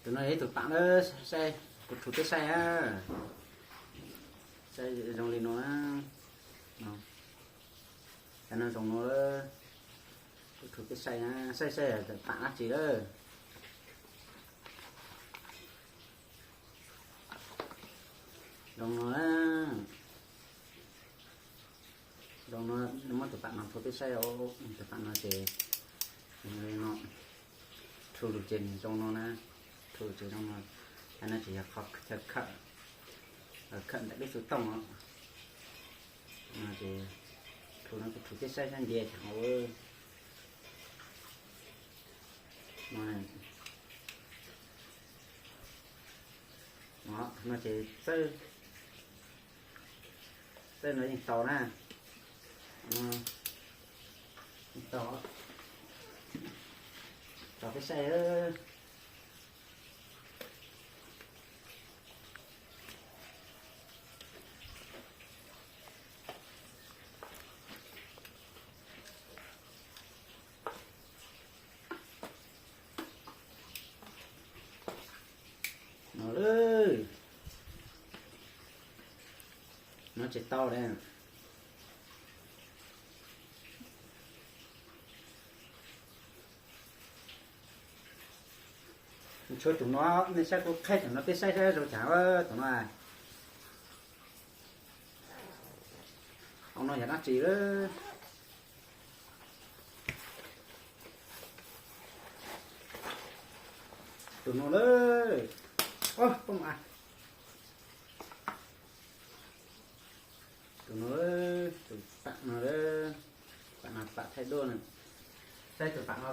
Tus no yog ib tug pam na, saib, kuv rhuav peb saib na. Saib zoo li no na. Saib no zoo no, kuv rhuav peb saib na, saib saib pam dab tsi lawm. Zoo no na. Zoo no, muab tus pam no rhuav peb saib, tus pam no ces no, rhuav lug ces nws zoo no na, rhuav lug ces zoo no, no ces yog qhov chaw khawm, khawm ntawm lub xov tooj os. No ces rhuav no kuv rhuav peb saib saib ntiav cas. No ces txawj, txawj no yeej tau na. Yeej tau, tau peb saib. No, no tsis tau li. Tshuav tus no, nej saib kuv qheb tus no peb saib saib zoo cas tus no. Tus no yog dab tsi lawm. Tus no lawm. Poob a. Tus no, tus pam no, pam no pam thaij duab na. Saib tus pam no